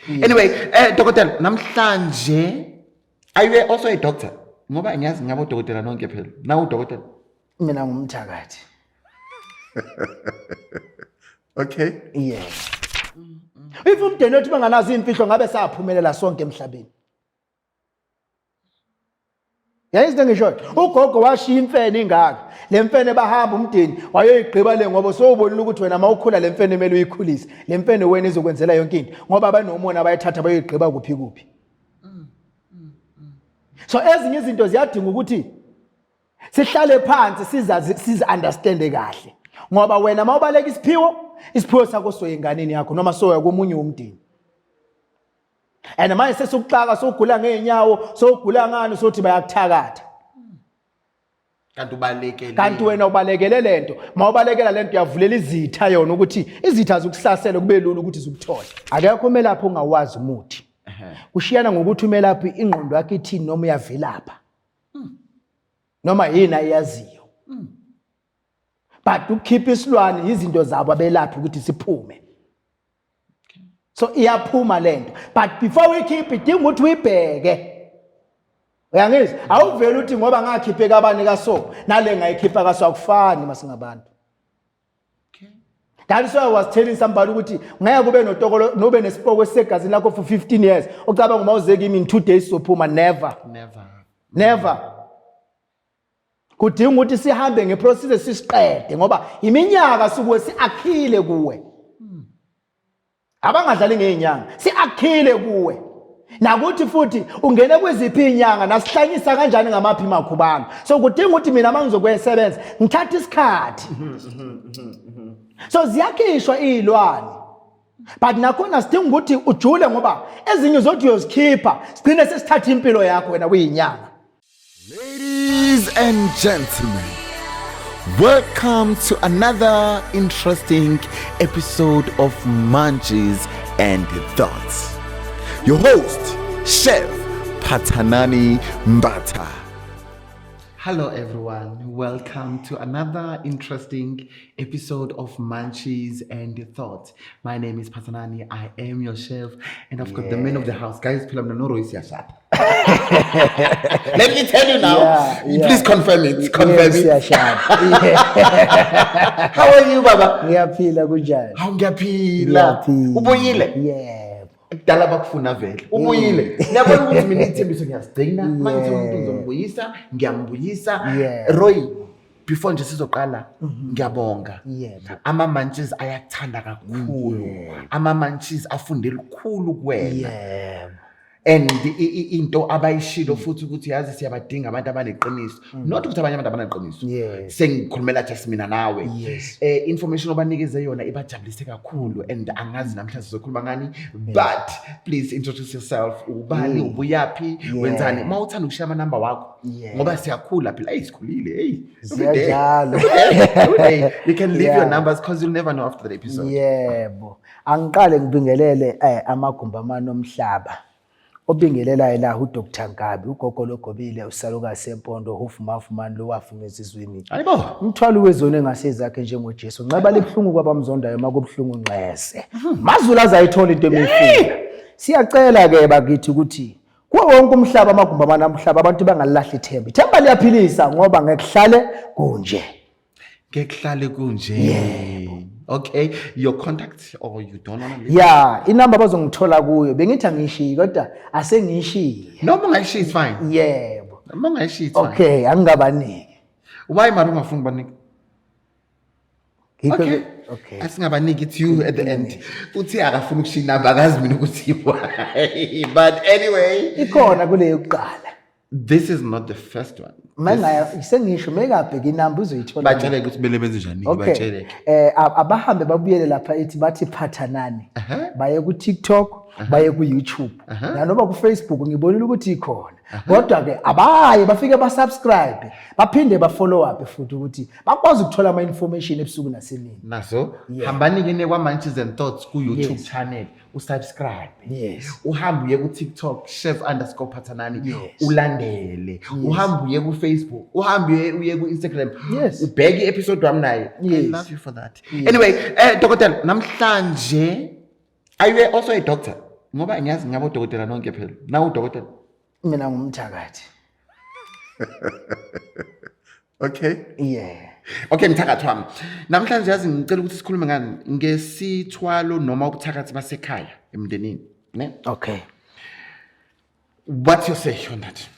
Anyway, dokotela, namhlanje, are you also a doctor? Ngoba ngiyazi ngabo dokotela nonke phela. Nawu udokotela? Mina ngumthakathi. Okay. Yes. If umndeni wethu benganazo imfihlo, ngabe saphumelela sonke emhlabeni. Yayizinto engishoyo. Ugogo washiya imfene ingaka. Le mfene bahamba umndeni wayoyigqiba le, ngoba sowubonile ukuthi wena mawukhula le mfene kumele uyikhulise. Le mfene wena izokwenzela yonke into, ngoba banomona, bayithatha bayoyigqiba kuphi kuphi. So ezinye izinto ziyadinga ukuthi sihlale phansi, sizazi, sizi-understande kahle, ngoba wena mawubaleka isiphiwo, isiphiwo sakho soya enganeni yakho noma soya komunye umndeni, and manje sesikuxaka, sowugula ngeenyawo, sowugula ngani, sothi bayakuthakatha. Kanti ubalekele. Kanti wena ubalekele lento. Mawubalekela lento, uyavulela izitha yona ukuthi izitha zikuhlasele, kube lula ukuthi zikuthole. Akekho umelaphi ongawazi umuthi. Kushiyana ngokuthi umelaphi ingqondo yakhe ithini, noma uyavilapha noma yini ayaziyo, but ukukhipha isilwane izinto zabo abelaphi ukuthi siphume. So iyaphuma lento, but before uyikhiphe idinga ukuthi uyibheke. Uyangizwa? Awuveli uthi ngoba ngakhiphe kabani kaso, nale ngayikhipha kaso, akufani masingabantu. That is why I was telling somebody ukuthi ngeke ube notokolo nobe nesipoko esegazini lakho for 15 years, ucabanga uma uze kimi in 2 days sophuma. Never. Never. Never. Kudinga ukuthi sihambe ngeprocess, sisiqede, ngoba iminyaka sukuwe siakhile kuwe. Abangadlali ngeenyanga, siakhile kuwe nakuthi futhi ungene kwiziphi inyanga, nasihlanyisa kanjani, ngamaphi makhubano. So kudinga ukuthi mina uma ngizokwesebenza ngithatha isikhathi. So ziyakhishwa iy'lwane, but nakhona sidinga ukuthi ujule, ngoba ezinye uzothi uyozikhipha, sigcine sesithatha impilo yakho wena kuyinyanga. Ladies and gentlemen, welcome to another interesting episode of Munchies and Thoughts. Your host, Chef Patanani Mbata. Hello, everyone. Welcome to another interesting episode of Munchies and Thoughts. My name is Patanani. I am your chef, and I've got the man of the house. Guys, phela mina noRoyce siyashada. Let me tell you now. Please confirm it. Confirm Yes, it. siyashada. Yeah. How are you, Baba? Ngiyaphila, kunjani? Hawu, ngiyaphila. Ngiyaphila. Ubuyile? Yebo. Kudala bakufuna vele. Ubuyile. Ngiyabona ukuthi mina ithembiso ngiyazigcina. Mangithi umuntu ngizombuyisa, ngiyambuyisa. Roy, before nje sizoqala, ngiyabonga. Ama-munchies ayakuthanda kakhulu. Ama-munchies afunde lukhulu kuwena. And into abayishilo futhi ukuthi yazi siyabadinga abantu abaneqiniso, not ukuthi abanye abantu abaneqiniso. Sengikhulumela just mina nawe. Information obanikeze yona ibajabulise kakhulu, and angazi namhlanje sizokhuluma ngani, but please introduce yourself. Ubani, ubuyaphi, wenzani? Uma uthanda ukushiya amanamba wakho, ngoba siyakhula phela. Eyi, sikhulile, hey. Every day. Ziyanjalo. Every day. You can leave your numbers because you'll never know after the episode. Yebo. Angiqale ngibingelele amagumbi amane omhlaba. Obingelelayo la uDr Nkabi, ugogo logobile, usalukazi sempondo, hufumafumani lo wafunga ezizwini. Hayibo. Umthwalo wezoni engasezakhe njengoJesu. Nxeba libuhlungu kwabamzondayo, makubuhlungu nxese. Mazulu azayithola into emifuna. Siyacela ke bakithi ukuthi kuwo wonke umhlaba, amagumbi amane omhlaba, abantu bangalilahli ithemba. Ithemba liyaphilisa, ngoba ngekuhlale kunje. Ngekuhlale kunje. Okay, your contact, or you don't want to leave? Ya, inamba abazongithola kuyo bengithi angishiyi, kodwa asengiyishiye. Noma ungayishiyi, it's fine. Yebo. Noma ungayishiyi, it's fine. Okay, angingabaniki. Why mara ungafuni kubanika? Yikho Okay. Okay. Asingabaniki, it's you at the end. Uthi akafuni ukushiya inamba, akazi mina ukuthi why. But anyway, Ikhona kule yokuqala. This is not the first one. Mangaya sengisho mekabheka inamba uzoyithola. Batshele ukuthi kumele benze njani, batshele. Abahambe babuyele lapha ethi bathi Phathanani. Baye ku TikTok, baye ku YouTube. Nanoba ku Facebook ngibonile ukuthi ikhona. Kodwa ke abaye bafike ba subscribe, baphinde ba follow up futhi ukuthi bakwazi ukuthola ama information ebusuku nasemini. Naso, hambani ke ne kwa Munchies and Thoughts ku YouTube channel, usubscribe. Uhambe uye ku TikTok, chef_Phathanani, ulandele. Uhambe uye ku Facebook, uhambe uye ku Instagram. Ubheke i-episode wami naye. I love you for that. Anyway, dokotela, namhlanje, are you also a doctor? Ngoba ngiyazi ngabodokotela nonke phela. Nawe udokotela. Mina ngumthakathi. Okay. Yeah. Okay mthakathi wami. Namhlanje yazi ngicela ukuthi sikhulume ngani ngesithwalo noma ubuthakathi basekhaya emndenini, ne? Okay. What's your say on that?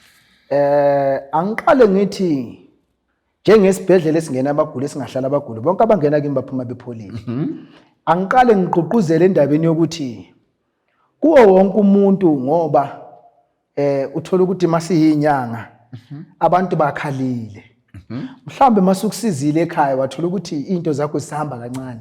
Angiqale ngithi njengesibhedlela esingena abaguli esingahlala abaguli bonke abangena kimi baphuma bepholile. Angiqale ngigqugquzele endabeni yokuthi kuwo wonke umuntu ngoba uthola ukuthi masiyinyanga abantu bakhalile. Mhlambe masukusizile ekhaya wathola ukuthi into zakho zisahamba kancane.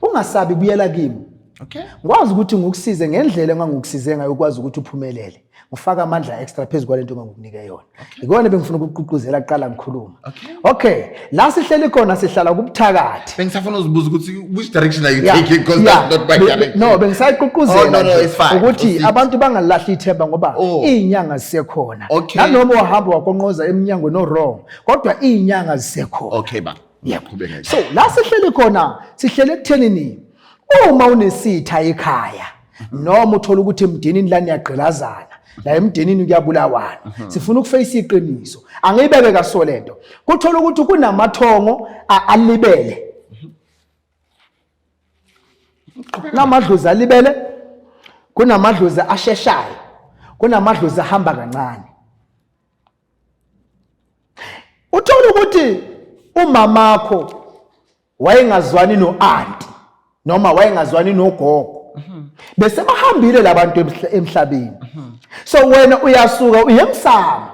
Ungasabi buyela kimi. Okay. Ngikwazi ukuthi ngikusize ngendlela engangikusize ngayo ukwazi ukuthi uphumelele. Ngifaka amandla extra phezu kwalento engangikunike yona. Ikona bengifuna ukugqugquzela kuqala ngikhuluma. Okay, la sihleli khona sihlala kubuthakathi. Bengisafuna uzibuza ukuthi which direction are you taking because that's not my direction. No, bengisayigqugquzela. Oh, no, it's fine. Ukuthi Proceed. abantu bangalahli ithemba ngoba Oh. izinyanga zisekhona. Okay. Nanoma wahamba wakonqoza eminyangweni no wrong, kodwa izinyanga zisekhona. Okay ba. Ngiyaqhubeka. So la sihleli khona sihlele ekuthenini uma unesitha ekhaya noma uthola ukuthi emndenini la niyagqilazana la emndenini kuyabulawana, sifuna ukuface iqiniso. Angiyibeke kaso lento, kuthola ukuthi kunamathongo alibele, kunamadlozi alibele, kunamadlozi asheshayo, kunamadlozi ahamba kancane. Uthola ukuthi umamakho wayengazwani no-anti noma wayengazwani nogogo, bese bahambile labantu emhlabeni. So wena uyasuka uye emsamo,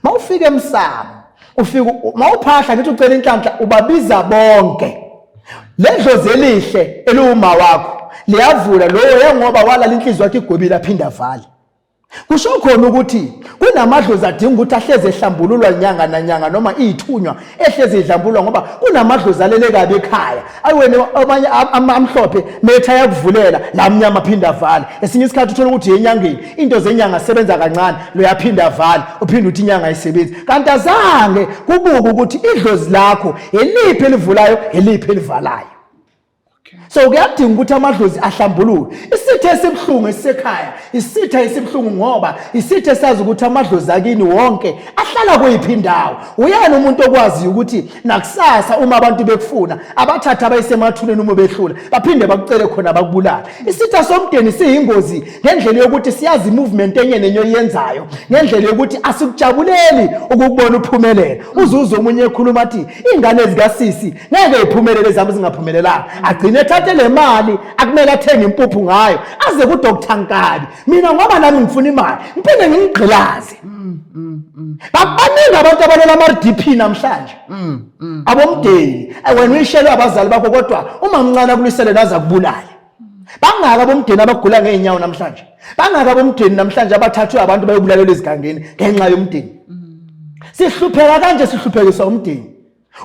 mawufika emsamo ufika mawuphahla ngithi ucela inhlanhla, ubabiza bonke. Ledlozi elihle eliwuma wakho liyavula lowo yengoba walala inhliziyo yakhe igwebile aphinda avale. Kusho khona ukuthi kunamadlozi adinga ukuthi ahleze ehlambululwa nyanga nanyanga noma ithunywa ehleze idlambulwa, ngoba kunamadlozi alele kabi ekhaya. Ayiwena amanye amhlophe metha ayakuvulela la mnyama aphinda avale. Esinye isikhathi uthola ukuthi yenyangeni into zenyanga sebenza kancane, lo yaphinda avale, uphinde uthi inyanga ayisebenzi. Kanti azange kubuke ukuthi idlozi lakho eliphi elivulayo eliphi elivalayo. So kuyadinga ukuthi amadlozi ahlambulule. Isitha esibuhlungu esisekhaya, isitha esibuhlungu ngoba isitha esazi ukuthi amadlozi akini wonke ahlala kuyiphi indawo. Uyena umuntu okwaziyo ukuthi nakusasa uma abantu bekufuna abathatha abayisemathuneni uma behlula baphinde bakucele khona bakubulale. Isitha somndeni siyingozi ngendlela yokuthi siyazi movement enye nenye oyenzayo, ngendlela yokuthi asikujabuleli ukukubona uphumelela. Uzuze omunye ekhuluma athi ingane zikasisi ngeke iphumelele zami zingaphumelelanga, agcine ethathe le mali akumele athenge impuphu ngayo aze kuDr Nkabi. Mina ngoba nami ngifuna imali ngiphinde ngingigqilaze. Baningi abantu abalela ama-RDP namhlanje abomndeni. Wena uyishelwe abazali bakho kodwa uma mncane akulisele naza kubulala. Bangaka abomndeni abagula ngeenyawo namhlanje, bangaka abomndeni namhlanje abathathwe abantu bayobulalelwa ezigangeni ngenxa yomndeni. Sihlupheka kanje, sihluphekiswa umndeni.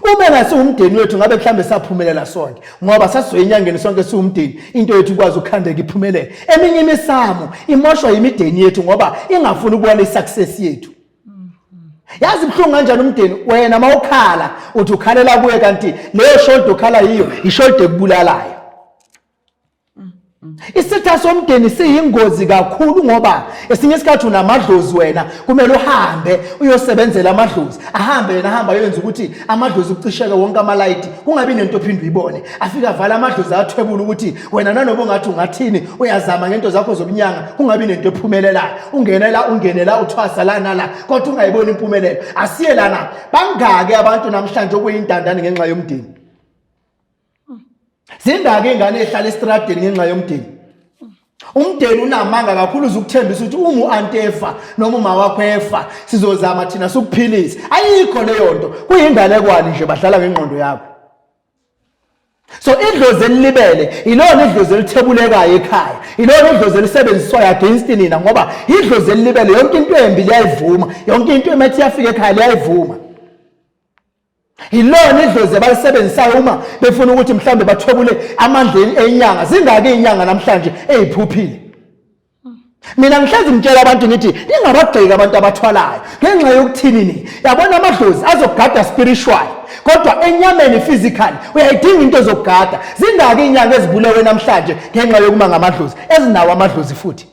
Uma engasiwumndeni wethu ngabe mhlambe saphumelela sonke, ngoba sasizoya enyangeni sonke siwumndeni, into yethu ikwazi ukukhandeka iphumelele. Eminye imisamo imoshwa yimideni yethu ngoba ingafuni ukubona i-success yethu. Yazi buhlungu kanjani umndeni wena mawukhala uthi ukhalela kuye, kanti leyo shoulder ukhala yiyo ishoulder ekubulalayo. Isitha somndeni siyingozi kakhulu ngoba esinye isikhathi unamadlozi wena kumele uhambe uyosebenzela amadlozi, ahambe yena ahamba ayoyenza ukuthi amadlozi kucisheke wonke amalayiti kungabi nento ophinde uyibone, afike avala amadlozi athwebula ukuthi wena nanoba ungathi ungathini uyazama ngento zakho zobunyanga kungabi nento ephumelelayo, ungene la ungene la uthwasa la nala kodwa ungayiboni impumelelo. Asiye lana, bangaki abantu namhlanje okuyintandane ngenxa yomndeni? Zingaki ingane ehlala estradeni ngenxa yomndeni? Umndeni unamanga kakhulu, uzukuthembisa ukuthi uma u-anti efa noma uma wakho efa sizozama thina sikuphilise. Ayikho leyo nto, kuyinganekwane nje, badlala ngengqondo yakho. So idlozi elilibele ilona idlozi elithebulekayo ekhaya, ilona idlozi elisebenziswayo against nina, ngoba idlozi elilibele yonke into embi liyayivuma, yonke into emethi iyafika ekhaya liyayivuma. Yilona idlozi abalisebenzisayo uma befuna ukuthi mhlawumbe bathwebule amandla enyanga. Zingaki inyanga namhlanje eyiphuphile? Mina ngihlezi ngitshela abantu ngithi ningabagxeki abantu abathwalayo ngenxa yokuthini ni yabona amadlozi azogada spiritual, kodwa enyameni physically uyayidinga into zokugada. Zingaki inyanga ezibulewe namhlanje ngenxa yokuma ngamadlozi ezinawo amadlozi futhi?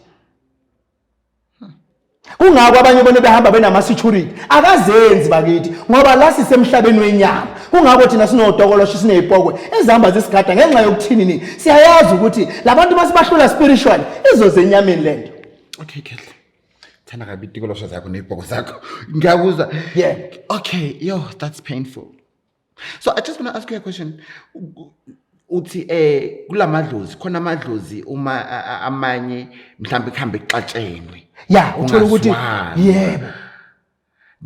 Kungako abanye bona behamba benama-security, akazenzi bakithi, ngoba la sisemhlabeni wenyama. Kungako thina sinodokolosho, siney'pokwe ezihamba zisigada ngenxa yokuthini ni siyayazi ukuthi labantu masibahlula spiritually izoze enyameni lento. Okay, Kehle. Thanda kabi itikolosho zakho ney'poko zakho. Ngiyakuzwa. Yeah. Okay, yo, that's painful. So I just want to ask you a question. Uthi kulamadlozi, khona amadlozi uma amanye mhlawumbe kuhambe kuxatshenwe. Ya, uthola ukuthi Kungazwani. Yebo.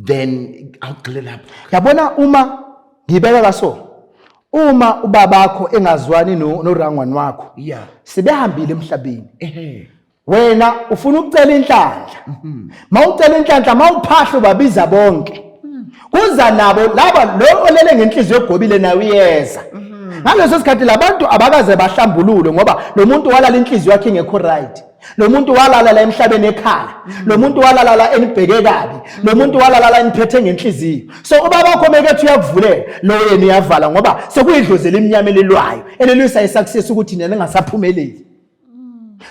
Then awugxile lapho. Yabona, uma ngibeka kaso, uma ubabakho engazwani norangwani wakho, sibehambile emhlabeni, wena ufuna ukucela inhlanhla, mawucela inhlanhla, mawuphahla, ubabiza bonke, kuza nabo laba, lo olele ngenhliziyo egobile naye uyeza. Ngaleso sikhathi labantu abakaze bahlambululwe, ngoba lo muntu walala inhliziyo yakhe ingekho right, lo muntu walala la emhlabeni ekhala, lo muntu walala la enibheke kabi, lo muntu walala la eniphethe ngenhliziyo. So ubaba wakho mekethi uyakuvulela, lo yena uyavala, ngoba sekuyidlozi elimnyama elilwayo elilwisa i-success ukuthi nina ningasaphumeleli.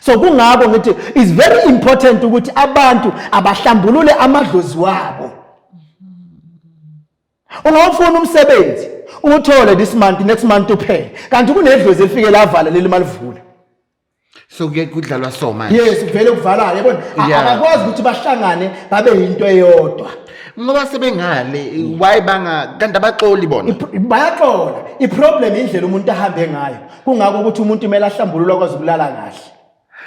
So kungako ngithi it's very important ukuthi abantu abahlambulule amadlozi wabo. Ungawufuna umsebenzi, uwuthole this month, next month uphele, kanti kunedlozi elifike lavala leli malivula. So kuye kudlalwa so manje. Yes, kuvele kuvala, yabona. Abakwazi ukuthi bahlangane babe yinto eyodwa. Ngoba sebengale, why banga kanti abaxoli bona? Bayaxola. I-problem indlela umuntu ahambe ngayo. Kungako ukuthi umuntu kumele ahlambululwe akwazi ukulala kahle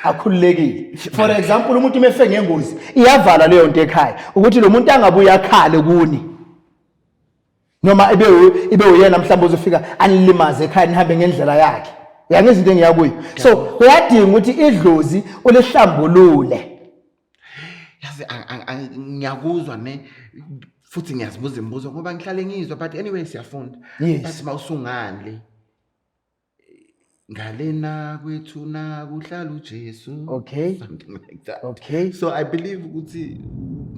akhululekile. For example, umuntu mefe ngengozi, iyavala leyo nto ekhaya ukuthi lo muntu angabuye akhale kuni, noma ibe uyena mhlawumbe uzofika anilimaze ekhaya, nihambe ngendlela yakhe. Uyangizwa into engiya kuyo? So kuyadinga ukuthi idlozi ulihlambulule. Yazi, ngiyakuzwa ne, futhi ngiyazibuza imibuzo ngoba ngihlale ngizwa, but anyway siyafunda. But mawusungale ngalena kwethu na kuhlala uJesu, something like that. So I believe ukuthi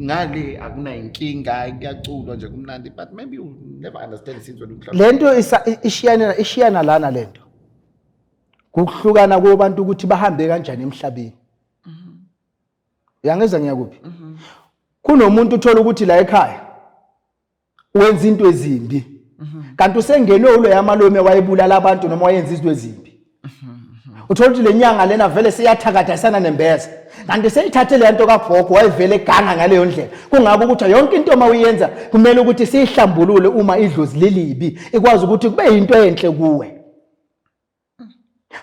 ngale akunayinkinga, kuyaculwa nje kumnandi, but maybe you never understand since when uhlala. Lento ishiyana lana, lento kukuhlukana kubantu ukuthi bahambe kanjani emhlabeni. Uyangizwa ngiyakuphi? Kunomuntu uthola ukuthi la ekhaya wenza into ezimbi, kanti usengenwe ulo yamalume wayebulala abantu noma wayenza izinto ezimbi. Uthola ukuthi le nyanga lena vele siyathakatha nembeza, kanti seyithathe le nto kagogo wayevele eganga ngaleyo ndlela. Kungabe ukuthi yonke into uma uyenza kumele ukuthi siyihlambulule. Uma idlozi lilibi, ikwazi ukuthi kube yinto enhle kuwe.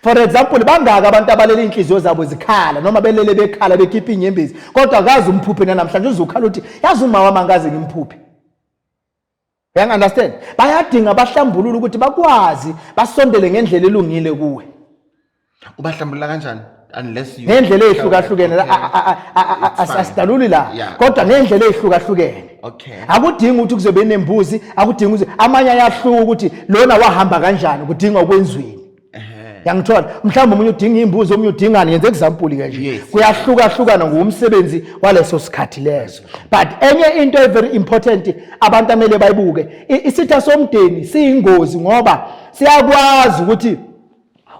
For example, bangaka abantu abalele inhliziyo zabo zikhala, noma belele bekhala bekhipha inyembezi, kodwa akazi umphuphe namhlanje, uzukhala uthi, "Yazi uma wami angikaze ngimphuphe." Uyangi-understand? Bayadinga bahlambulule ukuthi bakwazi basondele ngendlela elungile kuwe. Ubahlambulula kanjani unless you Ngendlela ey'hlukahlukene. It's fine. Asidaluli la, kodwa ngendlela ey'hlukahlukene. Akudingi ukuthi kuzobe nembuzi, akudingi ukuthi amanye ayahluka ukuthi lona wahamba kanjani, kudinga ukwenzweni. Yangithola, mhlawumbe omunye udinga imbuzi, omunye udingani, ngenze example ke nje. Kuyahlukahlukana ngokumsebenzi waleso sikhathi leso. But enye into e very important abantu amele bayibuke, isitha somndeni siyingozi, ngoba siyakwazi ukuthi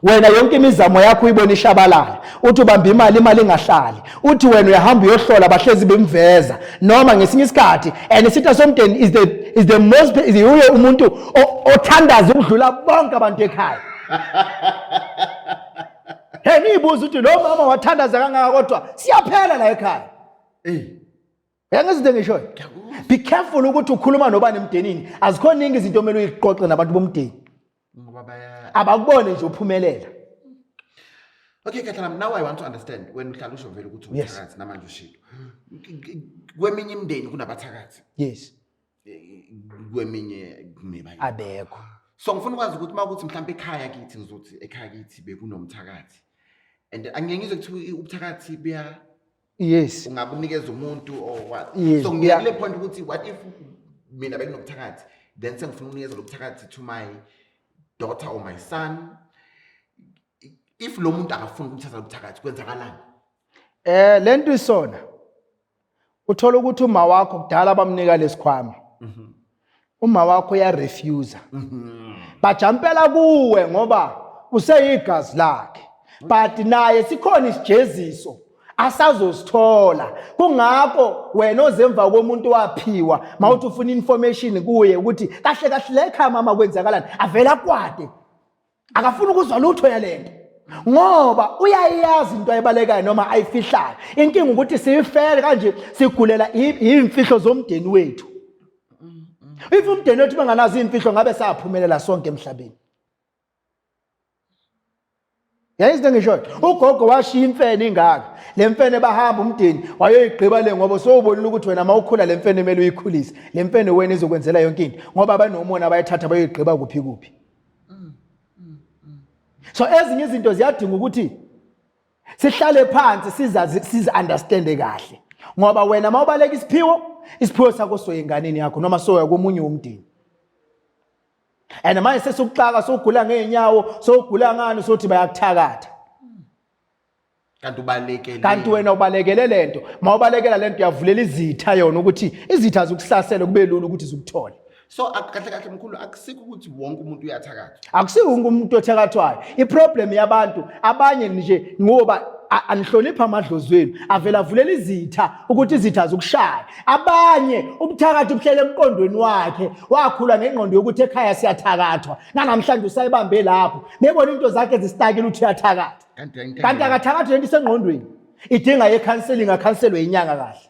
wena yonke imizamo yakho uyibona ishabalala, uthi ubamba imali, imali ingahlali, uthi wena uyahamba uyohlola, bahlezi bemveza noma ngesinye isikhathi. And isitha somndeni is the most is uye umuntu othandaza ukudlula bonke abantu ekhaya. Hey, niyibuza ukuthi lo mama wathandaza kangaka, kodwa siyaphela la ekhaya. Uyangizwa into engishoyo? Be careful ukuthi ukhuluma nobani emndenini. Azikho ningi izinto omele uyiqoxe nabantu bomndeni. Ngoba baya Abakubone nje uphumelela. Okay, Kathalam, now I want to understand when uhlala usho vele ukuthi umthakathi, namanje ushilo. Kweminye imindeni kunabathakathi. Kweminye kunebanye. Abekho. So ngifuna ukwazi ukuthi mawukuthi mhlawumbe ekhaya kithi, ngizothi ekhaya kithi bekunomthakathi. And angeke ngizwe kuthiwa ubuthakathi buya ungabunikeza umuntu or what. So ngiya kule point ukuthi what if mina benginobuthakathi, then sengifuna ukunikeza lo buthakathi to my daughter or my son? If lo muntu akafuni ukuthatha lo buthakathi, kwenzakalani? Lento isona. Uthola ukuthi uma wakho kudala bamnika lesikhwama. Uma wakho uya refuse. Bajampela kuwe ngoba useyigazi lakhe. But naye sikhona isijeziso Asazosithola. Kungakho wena ozemva komuntu waphiwa mawuthi ufuna information kuye ukuthi kahle kahle le ekhaya mama kwenzakalani, avela akwade. Akafuni ukuzwa lutho yalento ngoba uyayazi into ayibalekayo noma ayifihlayo. Inkinga ukuthi siyifele kanje, sigulela iy'mfihlo zomndeni wethu. If umndeni wethu benganazo iy'mfihlo ngabe saphumelela sonke emhlabeni. Yayizinto engishoyo. Ugogo washiya imfene ingaka. Le mfene bahamba umndeni wayoyigqiba le ngoba sowubonile ukuthi wena mawukhula le mfene kumele uyikhulise. Le mfene wena izokwenzela yonke into ngoba banomona bayithatha bayoyigqiba kuphi kuphi. So ezinye izinto ziyadinga ukuthi sihlale phansi sizazi sizi understand kahle. Ngoba wena mawubaleka isiphiwo, isiphiwo sakho soya enganeni yakho noma soya komunye umndeni. And manje sesukuxaka sowugula ngeenyawo, sowugula ngani, sothi bayakuthakatha. Kanti ubalekele. Kanti wena ubalekele lento. Mawubalekela lento uyavulela izitha yona ukuthi izitha zikuhlasele kube lula ukuthi zikuthole. So kahle kahle mkhulu, akusikho ukuthi wonke umuntu uyathakatha. Akusikho wonke umuntu othakathwayo. Iproblem yabantu abanye nje ngoba anihlonipha amadlozi wenu, avela avulela izitha ukuthi izitha zikushaya. Abanye ubuthakathi buhlele emqondweni wakhe, wakhula ngengqondo yokuthi ekhaya siyathakathwa, nanamhlanje usayibambe lapho, bebona into zakhe zisitakile ukuthi uyathakatha, kanti akathakathi, lento isengqondweni, idinga ye-counseling, akhanselwe inyanga kahle.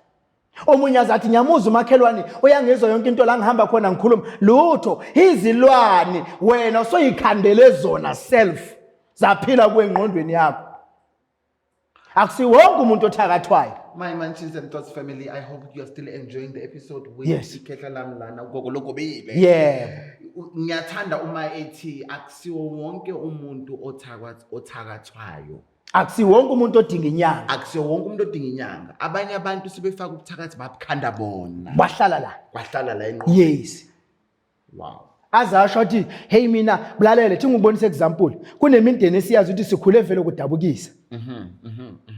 Omunye azathi ngiyamuza umakhelwane uyangizwa yonke into la ngihamba khona ngikhuluma lutho, izilwane wena usoyikhandele zona self zaphila kuwe engqondweni yakho. Akusi wonke umuntu othakathwayo. My Munchies and Thoughts family, I hope you are still enjoying the episode with ikhehla lami lana, ugogo logobile. Ngiyathanda uma ethi akusiwo wonke umuntu othakathwayo. Akusi wonke umuntu odinga inyanga. Akusiwo wonke umuntu odinga inyanga. Abanye abantu sebefaka ubuthakathi babukhanda bona. Bahlala la. Bahlala la engqondweni. Yes. Wow. Azasho athi hey mina bulalele thi ngikubonisa example, kunemindeni esiyazi ukuthi sikhule vele kudabukisa.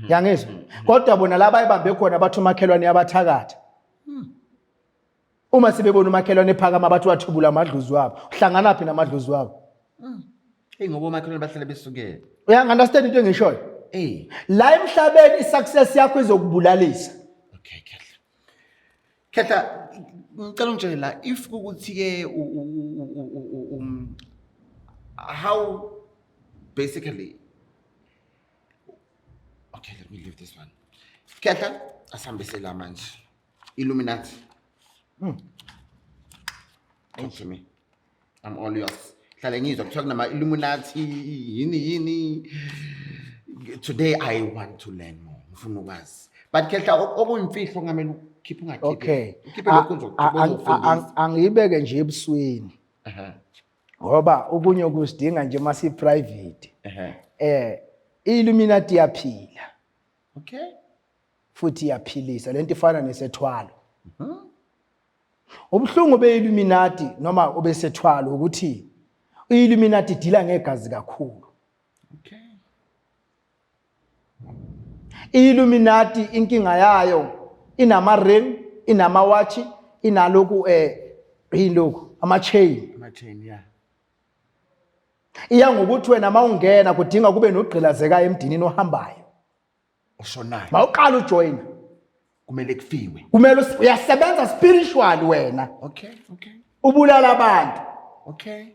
Yangizwa? Kodwa bona laba ayibambe khona bathi umakhelwane yabathakatha. Uma sebebona umakhelwane ephakama bathi wathubula amadlozi wabo. Uhlangana phi namadlozi wabo? Hey, ngoba omakhelwane bahlale besukele. Uyangi-understand into engishoyo? Eh. La emhlabeni i-success yakho izokubulalisa. Okay, Khehla. Khehla, ngicela ungitshele la, if kukuthi ke how basically, okay, let me leave this one. Khehla, asihambise la manje. Illuminati. Talk to me. I'm all yours. Hlale ngizwa kuthiwa kunama Illuminati yini yini. Today I want to learn more. Ngifuna ukwazi. But Khehla, okuyimfihlo ngamele ukhiphe ungakhiphi. Okay. Ukhiphe lokhu nje uzofundisa. Angiyibeke nje ebusweni. Ngoba okunye kusidinga nje masi private. Illuminati iyaphila. Futhi iyaphilisa, lento ifana nesethwalo. Ubuhlungu beIlluminati noma obesethwalo ukuthi iIlluminati idila ngegazi kakhulu. IIlluminati inkinga yayo inama ring, inama watch, inaloku yilokhu ama chain. Ama chain, yeah. Iya ngokuthi wena mawungena kudinga kube nogqilazekayo emdinini ohambayo. Oshonayo. Mawuqala ujoin kumele kufiwe. Kumele uyasebenza spiritual wena. Okay, okay. Ubulala abantu. Okay.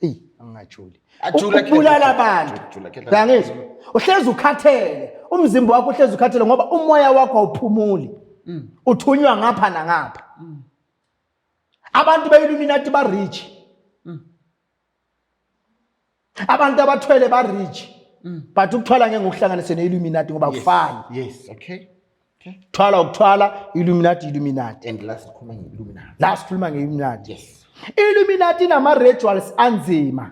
Ey, angingajuli. Ajula, Khehla, Ubulala jula, abantu. jula, Khehla. Uyangizwa? Uhlezi ukhathele. Umzimba wakho uhlezi ukhathele ngoba umoya wakho awuphumuli. Uthunywa ngapha nangapha. Abantu beIlluminati ba rich. Abantu abathwele ba rich. But ukuthwala ngeke ngokuhlanganise neIlluminati ngoba kufani. Yes, okay. Okay. Thwala ukuthwala, Illuminati Illuminati. And last sikhuluma ngeIlluminati. La sikhuluma ngeIlluminati. Yes. Illuminati inama rituals anzima.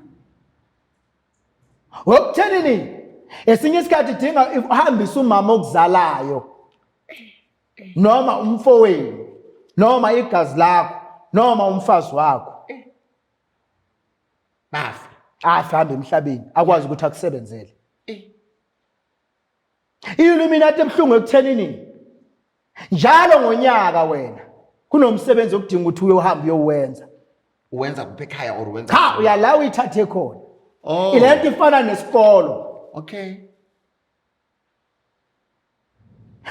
Ngokuthenini? Esinye isikhathi idinga uhambise umama okuzalayo noma umfowenu noma igazi lakho noma umfazi wakho. Bafe. Afe hambe emhlabeni akwazi ukuthi akusebenzele. Illuminati ebuhlungu ekuthenini njalo ngonyaka wena kunomsebenzi okudinga ukuthi uyohamba uyowenza. Uwenza kuphi, ekhaya or uwenza? Cha, uyala uyithathe khona. Oh. Ilento ifana nesikolo. Okay.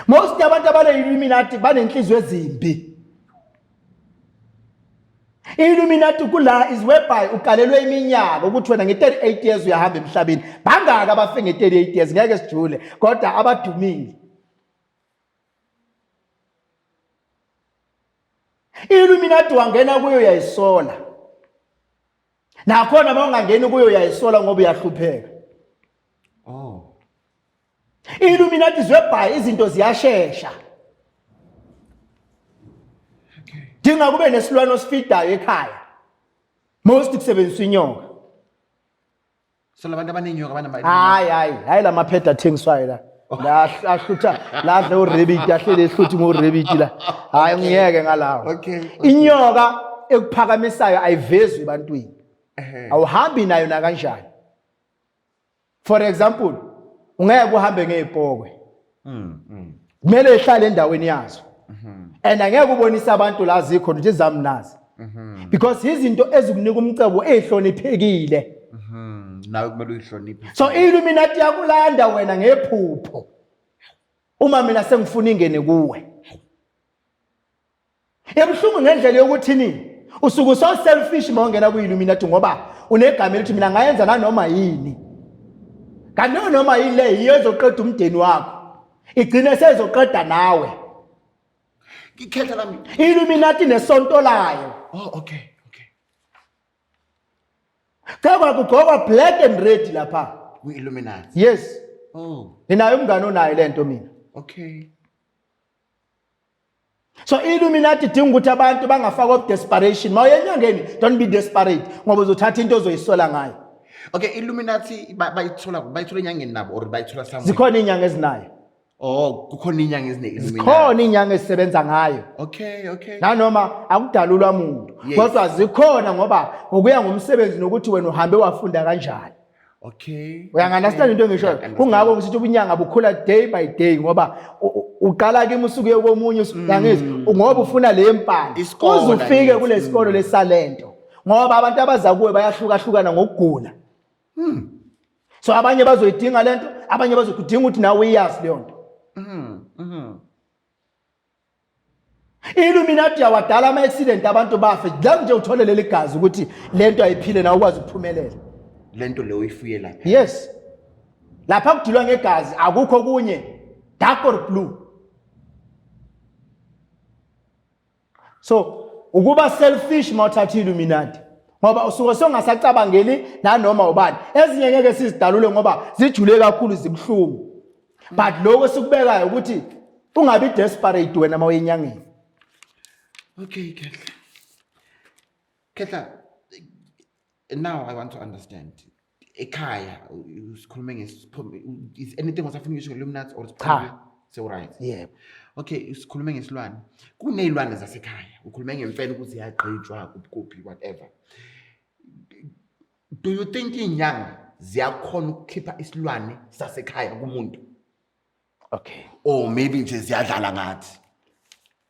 Most abantu abale Illuminati banenhliziyo ezimbi. Illuminati kula is whereby ukalelwe iminyaka ukuthi wena nge-38 years uyahamba emhlabeni. Bangaka abafe nge-38 years ngeke sijule kodwa abadumile. Illuminati wangena kuyo uyayisola. Nakhona uma ungangeni kuyo uyayisola ngoba uyahlupheka. Oh. Illuminati zwebhayi izinto ziyashesha. Okay. Dinga kube nesilwane osifidayo ekhaya. Most kusebenziswa inyoka. So labantu abanenyoka banama Hayi hayi, hayi lamapheda athengiswayo la. La ahlutha la adle urabbit ahlele ehluthi ngorabbit la. Hayi ngiyeke ngalawo. Okay. Inyoka ekuphakamisayo ayivezwi ebantwini. Awuhambi nayo nakanjani. For example, ungeke uhambe ngezipokwe. Kumele ihlale endaweni yazo. And angeke ubonise abantu la zikhona ukuthi zami nazi. Because izinto ezikunika umcebo ezihloniphekile. Nawe kumele uyihloniphe. So iLuminati yakulanda wena ngephupho. Uma mina sengifuna ingene kuwe. Ebuhlungu ngendlela yokuthi ni usuke so selfish uma ungena kwi-Illuminati ngoba unegama elithi mina ngayenza nanoma yini. Kanti leyo noma yini le yiyo ezoqeda umndeni wakho. Igcine sezoqeda nawe. Ikhetha lami. Illuminati nesonto layo. Oh okay, okay. Cha kugqokwa black and red lapha. Kwi-Illuminati. Yes. Oh, Nginayo umngane onayo lento mina. okay. So iLuminati idinga ukuthi abantu bangafakwa desperation. Mawuye enyangeni don't be desperate ngoba uzothatha into ozoyisola ngayo. Okay, Illuminati bayithola enyangeni nabo or bayithola somewhere. Zikhona inyanga ezinayo. Oh, kukhona inyanga ezine Illuminati. Zikhona inyanga ezisebenza ngayo. Okay, okay. Nanoma akudalulwa muntu. Yes. Kodwa zikhona ngoba ngokuya ngomsebenzi nokuthi wena uhambe wafunda kanjani. Okay. Uyangi-understand into engishoyo? Understand. Kungakho ngisithi ubunyanga bukhula day by day ngoba uqala kimi usuke uye komunye uyangizwa ngoba ufuna le mpande. Isikole, Uze ufike yes. kule sikolo lesalento ngoba abantu abaza kuwe bayahlukahlukana ngokugula. So abanye bazoyidinga lento, abanye bazokudinga ukuthi nawe uyazi leyo nto. Illuminati yawadala ama accident abantu bafe. La nje uthole leli gazi ukuthi lento ayiphile nawe ukwazi ukuphumelela. Lento leyo uyifuye lapha. Yes. Lapha kudilwa ngegazi akukho kunye dark or blue. So ukuba selfish mawuthatha Illuminati ngoba usuke songasacabangeli nanoma ubani. Ezinye ngeke sizidalule ngoba zijule kakhulu zibuhlungu. But lokho sikubekayo ukuthi ungabi desperate wena mawuye enyangeni. Okay, Kehla. Kehla, now I want to understand. Ekhaya usikhulume ngesipho is anything osafuna ukusho nge-Illuminati or Cha. So right. Yebo. Okay, usikhulume ngesilwane. Kunezilwane zasekhaya. Ukhulume ngemfene ukuthi iyagqitshwa kuphi kuphi whatever. Do you think inyanga ziyakhona ukukhipha isilwane sasekhaya kumuntu? Okay. Or maybe nje ziyadlala ngathi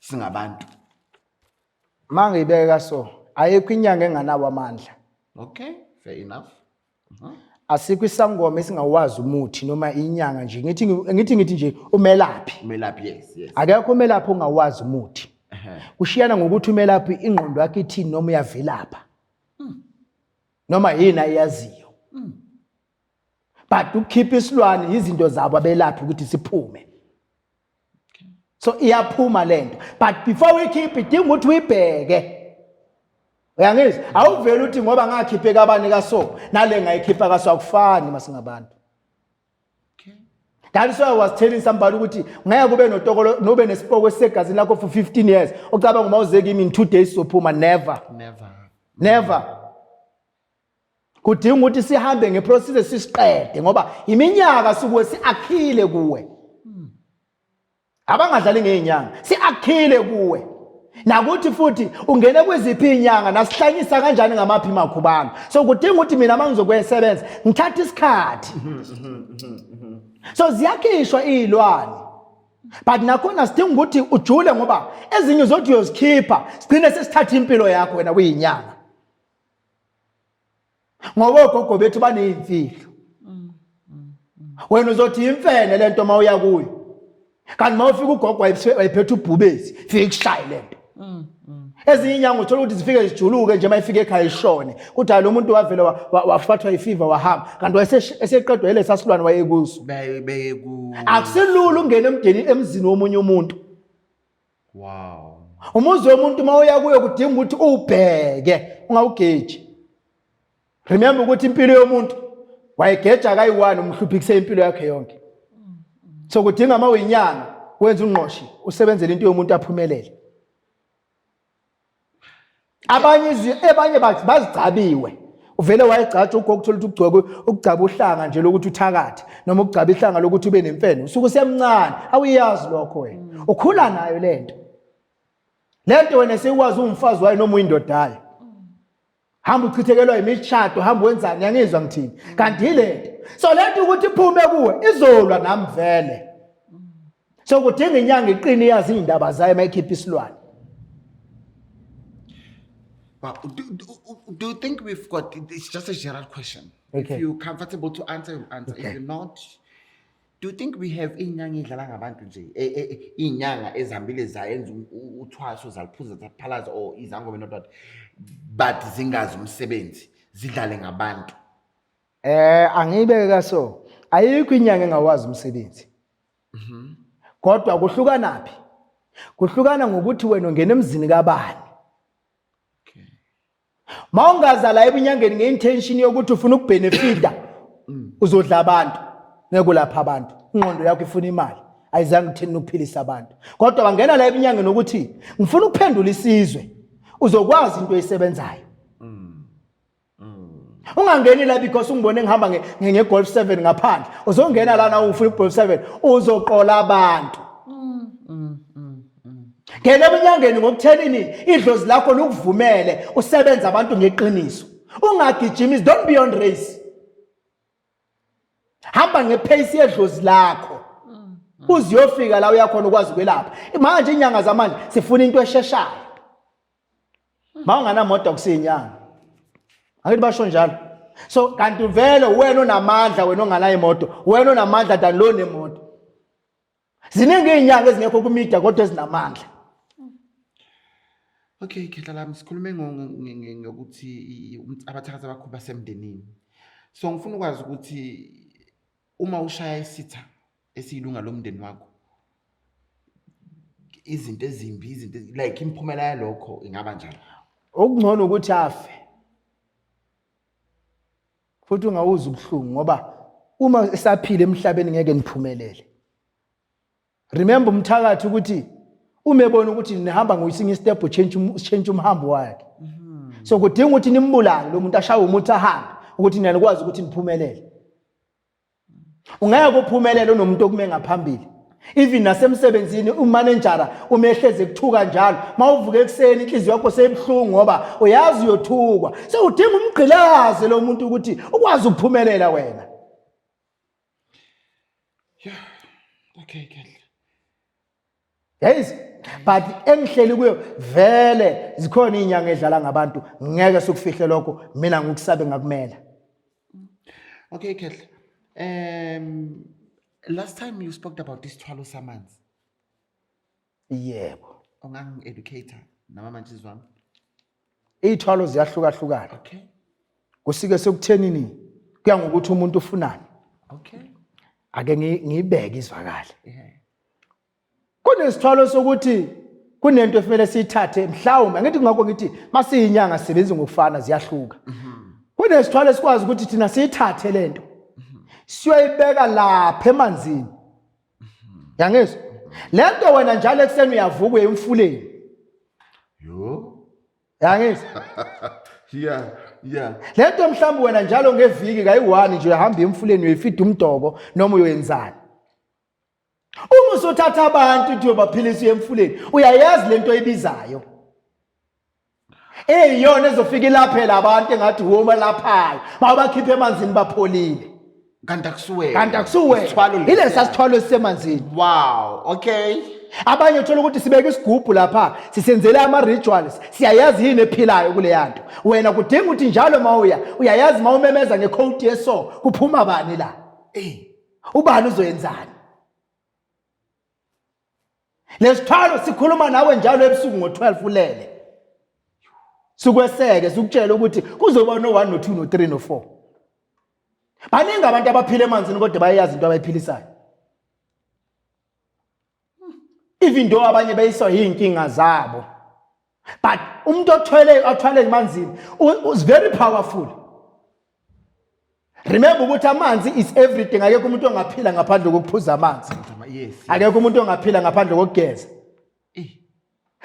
singabantu. Mangibeka so ayikho inyanga enganawo amandla. Okay, fair enough. Asikho isangoma esingawazi umuthi noma inyanga nje ngithi ngithi nje umelaphi. Umelaphi, yes, yes. Akekho umelaphi ongawazi umuthi. Kushiyana ngokuthi umelaphi ingqondo yakhe ithini noma uyavilapha. Noma yini ayaziyo. But ukukhipha isilwane izinto zabo abelaphi ukuthi siphume. So iyaphuma lento. But before we keep it, idinga ukuthi uyibheke. Uyangizwa? Awuveli uthi ngoba ngakhiphe kabani kaso, nale ngayikhipha kaso akufani masingabantu. Okay. That is why I was telling somebody ukuthi ngeke ube notokolo nobe nesipoko esegazini lakho for 15 years. Ucabanga uma uze kimi in 2 days sophuma never. Never. Never. Kudinga ukuthi sihambe ngeprocess sisiqede ngoba iminyaka sukuwe siakhile kuwe. Abangadlali ngezinyanga siakhile kuwe. Nakuthi futhi ungene kwiziphi inyanga nasihlanyisa kanjani ngamaphi makhubalo. So kudinga ukuthi mina mangizokwesebenza ngithatha isikhathi. So ziyakhishwa izilwane. But nakhona sidinga ukuthi ujule ngoba ezinye uzothi uyozikhipha sigcine sesithatha impilo yakho wena kuyinyanga. Ngoba ogogo bethu baneyimfihlo. Wena uzothi imfene lento mawuya kuyo. Kanti uma ufika ugogo wayephethe ubhubesi, fike kushaye lento. Ezinye inyanga uthola ukuthi zifike zijuluke nje, uma ifike ekhaya ishone, kuthi hayi, lo muntu wavele wafathwa ifiva wahamba, kanti wayeseqedwa yilesa silwane wayekuso. Akusilula ungena emndeni, emzini womunye umuntu. Umuzi womuntu uma uya kuyo kudinga ukuthi uwubheke, ungawugeji. Remember ukuthi impilo yomuntu wayegeja kayi-one, umhluphikise impilo yakhe yonke. So kudinga uma uyinyanga wenza ungqoshi, usebenzele into yomuntu aphumelele. Abanye abanye bathi bazigcabiwe, uvele wayegcatsha ugogo, uthola ukuthi ugcweke ukugcaba uhlanga nje lokuthi uthakathe, noma ukugcaba ihlanga lokuthi ube nemfene usuke usemncane, awuyazi lokho wena, ukhula nayo lento. Lento wena seyikwazi ungumfazi wayo noma uyindoda yayo, hamba uchithekelwa imishado, hamba wenzani, yangizwa ngithini? Kanti yilento. So lento ukuthi iphume kuwe izolwa nami vele. So kudinga inyanga iqine, yazi iy'ndaba zayo uma ikhipha isilwane. Wow. Do you think we've got, it's just a general question. Okay. If you're comfortable to answer, you answer. Okay. If you're not, do you think we have iy'nyanga ey'dlala ngabantu nje? Iy'nyanga ezihambile zayenza uthwaso, zaliphuza, zaphalaza, or izangoma not what, but zingazi umsebenzi, zidlale ngabantu. Angiyibeke kaso. Ayikho inyanga engawazi umsebenzi. Kodwa kuhlukana phi? Kuhlukana ngokuthi wena ungena emzini kabani. Mawungaza la ebunyangeni ngeintention yokuthi ufuna ukubenefita, uzodla abantu, ngeke ulapha abantu. Ingqondo yakho ifuna imali, ayizange kuthini ukuphilisa abantu. Kodwa wangena la ebunyangeni ukuthi ngifuna ukuphendula isizwe, uzokwazi into eyisebenzayo. Ungangeni la because ungibone ngihamba nge-Golf 7 ngaphandle. Uzongena lana ufuna i-Golf 7, uzoqola abantu. Ngena ebunyangeni ngokuthenini idlozi lakho likuvumele usebenza abantu ngeqiniso. Ungagijimisi, don't be on race. Hamba ngepace yedlozi lakho. Uziyofika la uyakhona ukwazi ukwelapha. Manje inyanga zamanje sifuna into esheshayo. Mawunganamoto akusiyinyanga. Angithi basho njalo. So kanti vele wena onamandla, wena onganayo imoto, wena onamandla than lo nemoto. Ziningi izinyanga ezingekho ku-media kodwa ezinamandla. Okay, khehla lami, sikhulume ngokuthi abathakathi abakhulu basemndenini. So ngifuna ukwazi ukuthi uma ushaya isitha esiyilunga lomndeni wakho, izinto ezimbi, izinto like imiphumela yalokho ingaba njani? Okungcono ukuthi afe. Futhi ungawuza ubuhlungu, ngoba uma esaphila emhlabeni ngeke niphumelele. Remember umthakathi ukuthi uma ebona ukuthi nihamba ngoyisinye step, change umhambo wakhe. So kudinga ukuthi nimbulale lo muntu, ashawe umuntu ahambe, ukuthi nina nikwazi ukuthi niphumelele. Ungeke uphumelele unomuntu okume ngaphambili. Even nasemsebenzini umanejara uma ehleze kuthuka njalo, mawuvuka ekuseni inhliziyo yakho seyibuhlungu ngoba uyazi uyothukwa. So udinga umgqilaze lo muntu ukuthi ukwazi ukuphumelela wena. Yeah. Okay, khehla. Yayizi, but engihleli kuyo vele zikhona izinyanga edlala ngabantu, ngeke sikufihle lokho, mina ngikusabe ngakumela. Okay, khehla. Last time you spoke about isithwalo samanzi. Yebo. Ungangi-educate nama mantshisi wami? Iy'thwalo ziyahlukahlukana. Kusike sekuthenini kuya ngokuthi umuntu ufunani. Ake ngiyibeke izwakale. Kunesithwalo sokuthi kunento efanele siyithathe, mhlawumbe angithi ngakho ngithi masiyinyanga sisebenza ngokufana, ziyahluka. Kunesithwalo esikwazi ukuthi thina siyithathe lento, siyoyibeka lapha emanzini. Yangizwa lento? Wena njalo ekuseni uyavuka uye emfuleni. Yo. Yangizwa? Yeah. Lento mhlawumbe wena njalo ngeviki kayi-one nje uyahamba emfuleni, uyoyifida umdoko noma uyoyenzani. Uma usuthatha abantu uthi uyobaphilisa uye emfuleni, uyayazi lento oyibizayo eyiyona ezofika ilaphela abantu, engathi woma laphayo mawubakhipha emanzini bapholile. Kanti akusuwena. Kanti akusuwena. Isithwalo lesiya. Ilesa sithwalo esisemanzini. Wow, okay. Abanye uthola ukuthi sibeka isigubhu lapha, sisenzele ama-rituals, siyayazi yini ephilayo kuleya nto. Wena kudinga ukuthi njalo mawuya uyayazi, mawumemeza ngekhowudi yeso kuphuma bani la, ubani uzoyenzani. Lesithwalo sikhuluma nawe njalo ebusuku ngo-12 ulele. Sikweseke sikutshele ukuthi kuzoba no-1 no-2 no-3 no-4. Baningi abantu abaphila emanzini kodwa bayayazi into abayiphilisayo. Even though abanye beyiswa yinkinga zabo. But umuntu othwele athwale emanzini is very powerful. Remember ukuthi amanzi is everything, akekho umuntu ongaphila ngaphandle kokuphuza amanzi. Yes. Akekho umuntu ongaphila ngaphandle kokugeza. Eh.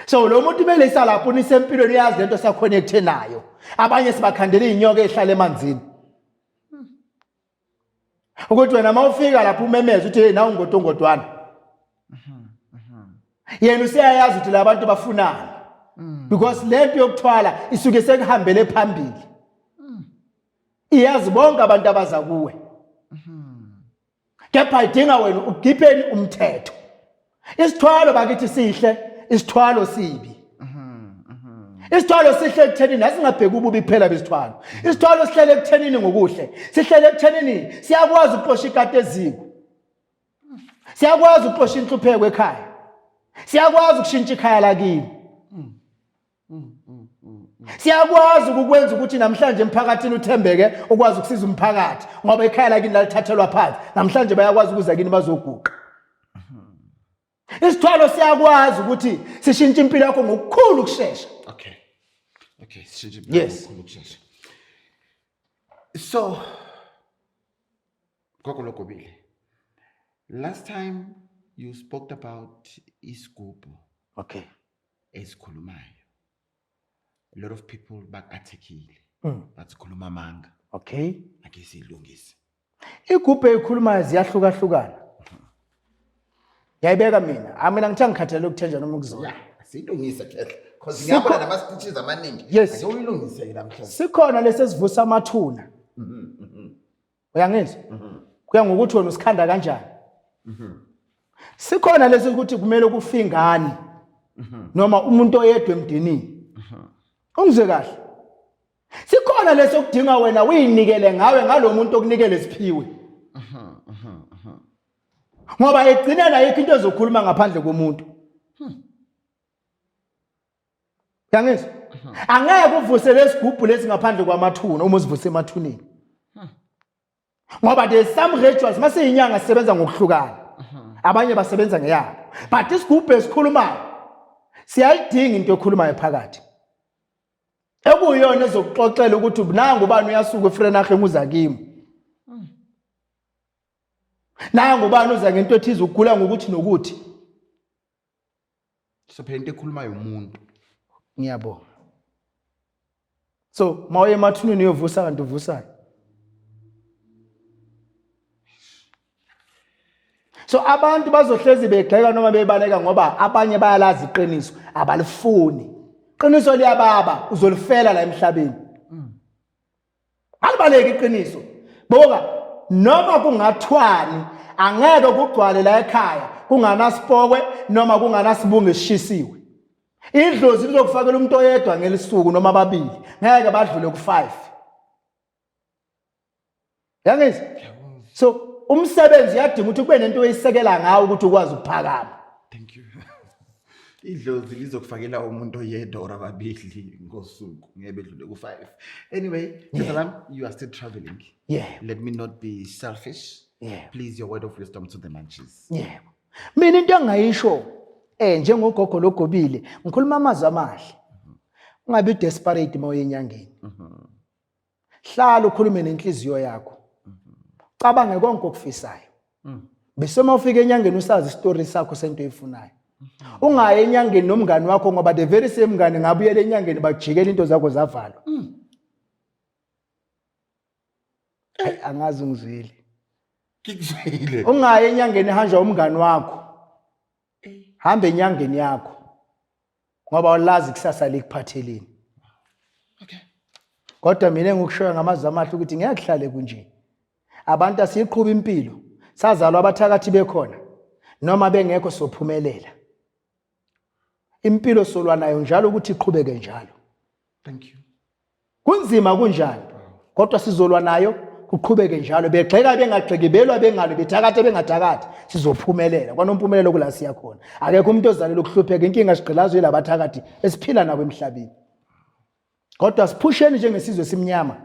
So lo muntu kumele isalapho unisempilweni, uyazi lento sa-connecte nayo. Abanye sibakhandela iy'nyoka ey'hlala emanzini. Ukuthi wena uma ufika lapho umemeze uthi hey, nawu ngotongodwana. Yena useyayazi ukuthi labantu bafunani. Because lento yokuthwala isuke sekuhambele phambili. Iyazi bonke abantu abaza kuwe. Kepha idinga wena ugipheni umthetho. Isithwalo bakithi sihle, isithwalo sibi. Isithwalo sihle ekuthenini asingabheki ububi kuphela besithwalo. Isithwalo sihlele ekuthenini ngokuhle. Sihlele ekuthenini siyakwazi ukuxosha ikati eziko. Siyakwazi ukuxosha inhlupheko ekhaya. Siyakwazi ukushintsha ikhaya lakini. Siyakwazi ukukwenza ukuthi namhlanje emphakathini uthembeke, ukwazi ukusiza umphakathi ngoba ikhaya lakini lalithathelwa phansi. Namhlanje bayakwazi ukuza kini bazoguqa. Isithwalo siyakwazi ukuthi sishintshe impilo yakho ngokukhulu ukushesha. Okay. Okay, sishintshe impilo ngokukhulu ukushesha. So Gogo Logobile, last time you spoke about isigubhu esikhulumayo. A lot of people baku-attackile. Bathi khuluma amanga. Ake siyilungise. Igubhu eyikhulumayo ziyahlukahlukana. Ngiyayibeka mina. Ah, mina ngithe ngikhathalele ukuthenja noma ukuzona. Yeah, siyilungise khehla. Because ngiyabona nama stitches amaningi. Yes. Ake uyilungise ke namhlanje. Sikhona lesesivusa amathuna. Uyangizwa? Kuya ngokuthi wena usikhanda kanjani. Sikhona lesi ukuthi kumele kufe ingane. Noma umuntu oyedwa emndenini. Ungizwe kahle. Sikhona leso okudinga wena uyinikele ngawe ngalomuntu okunikele siphiwe. Ngoba egcineni ayikho into ezokhuluma ngaphandle komuntu. Uyangizwa? Angeke uvuse lesigubhu lesi ngaphandle kwamathuna uma usivuse emathuneni. Ngoba there's some rituals mase inyanga sisebenza ngokuhlukana. Abanye basebenza ngeyabo. But isigubhu esikhulumayo siyayidinga into ekhulumayo phakathi. Ekuyiyona ezokuxoxela ukuthi nangu ubani uyasuka eFrenagem uza kimi. Nangu ubani uza ngento ethize, ugula ngokuthi nokuthi. So phela into ekhulumayo umuntu. Ngiyabonga. So mawuye emathuneni uyovusa kanti uvusani? So abantu bazohlezi begxeka noma bebaleka ngoba abanye bayalazi iqiniso, abalifuni. Iqiniso liyababa, uzolifela la emhlabeni. Alibaleki iqiniso. Boka noma kungathwani angeke kugcwale la ekhaya kunganasipokwe noma kunganasibungu esishisiwe. Idlozi lizokufakela umuntu oyedwa ngelisuku noma ababili, ngeke badlule ku-5. Yangizwa? So umsebenzi uyadinga ukuthi kube nento oyisekela ngawo ukuthi ukwazi ukuphakama. Thank you. Idlozi lizokufakela umuntu oyedwa or ababili ngosuku, ngeke bedlule ku-5. Anyway, yeah. You are still traveling. Let me not be selfish. Please, your word of wisdom to the munchies. Yeah. Mina into engayisho njengogogo logobile, ngikhuluma amazwi amahle. Ungabi desperate mawuye enyangeni. Hlala ukhulume nenhliziyo yakho. Cabange konke okufisayo. Bese uma ufika enyangeni usazi isitori sakho sento oyifunayo. Ungayi enyangeni nomngani wakho ngoba the very same mngani ngabuyela enyangeni bajikela into zakho zavalwa. Hayi, angazi ungizwile. Ngikuzwile. Ungayi enyangeni hanjwa umngani wakho. Hamba enyangeni yakho. Ngoba ulazi kusasa likuphatheleni. Kodwa mina engikushoyo ngamazwi amahle ukuthi ngeke kuhlale kunje. Abantu asiyiqhuba impilo. Sazalwa abathakathi bekhona. Noma bengekho sophumelela. Impilo solwa nayo njalo ukuthi iqhubeke njalo. Thank you. Kunzima kunjani? Kodwa sizolwa nayo. Kuqhubeke njalo, begxeka bengagxeki, belwa bengalwi, bethakatha bengathakathi, sizophumelela. Kwanompumelelo kula siya khona. Akekho umuntu ozalela ukuhlupheka. Inkinga sigqilazwe yilabathakathi esiphila nabo emhlabeni. Kodwa siphusheni njengesizwe simnyama.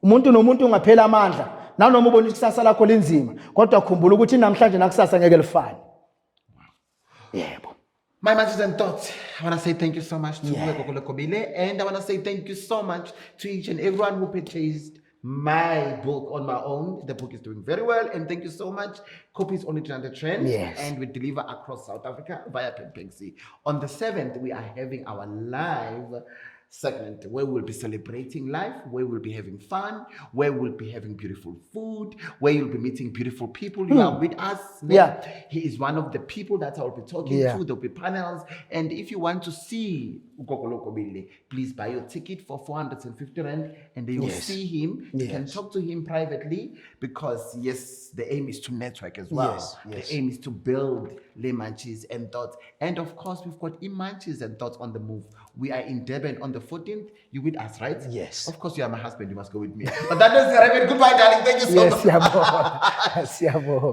Umuntu nomuntu ungaphela amandla, nanoma ubona ikusasa lakho linzima, kodwa khumbula ukuthi namhlanje nakusasa ngeke lifane. Yebo. My messages and thoughts. I want to say thank you so much to Gogo Gobile, and I want to say thank you so much to each and everyone who purchased my book on my own. The book is doing very well, and thank you so much. Copy is only 300 trends, and we deliver across South Africa via Pempensi. On the 7th, we are having our live segment where we'll be celebrating life, where we'll be having fun, where we'll be having beautiful food, where you'll be meeting beautiful people. You are with us. He is one of the people that I will be talking to. There'll be panels. And if you want to see Ugogo Gobile, please buy your ticket for 450 Rand and you will see him. You can talk to him privately because, yes, the aim is to network as well. The aim is to build Le Manches and Thoughts. And of course, we've got Imanches and Thoughts on the move. We are in Durban on the 14th. You with us, right? Yes. Of course, you are my husband. You must go with me. But that is it. Goodbye, darling. Thank you so Yes, much. siyabonga. Siyabonga.